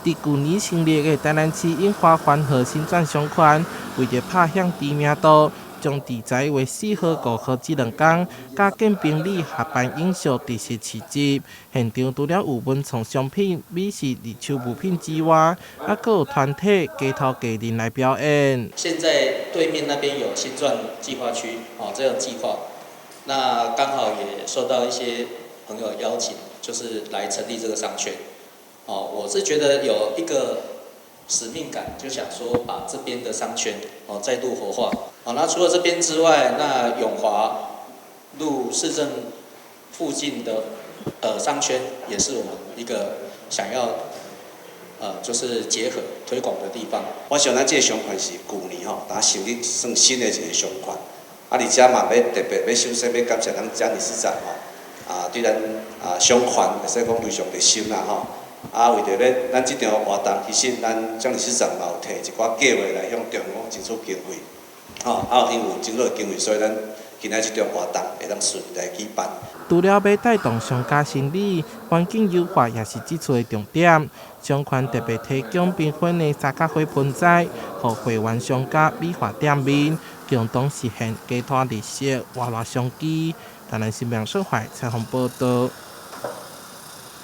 佇舊年成立的台南市永華環和新鑽商圈，為著拍響知名度，將佇11月4號、5號這兩工，佮建平里合辦永續特色市集。現場除了有文創商品、美食、二手物品之外，猶閣有團體街頭藝人來表演。現在對面那邊有新鑽計劃區，哦，這個計劃，那剛好也受到一些朋友邀請，就是來成立這個商圈。哦，我是覺得有一個使命感，就想說把這邊的商圈哦再度活化。哦，那除了這邊之外，那永華路市政附近的商圈也是我們一個想要就是結合推廣的地方。我想咱這個商圈是舊年吼，剛成立算新的一個商圈。啊，而且嘛欲特別欲首先欲感謝咱蔣理事長吼，啊對咱啊商圈會使講非常熱心啦吼。啊，為著欲咱這場活動，其實咱蔣理事長嘛有提一寡計劃來向中央爭取經費，吼，啊，因為有爭取經費，所以咱今仔這場活動會當順利來舉辦。除了欲帶動商家生意，環境優化也是這次的重點。商圈特別提供繽紛的三角花盆栽，予會員商家美化店面，共同實現街攤綠色活絡商機。台南新聞小懷採訪報導。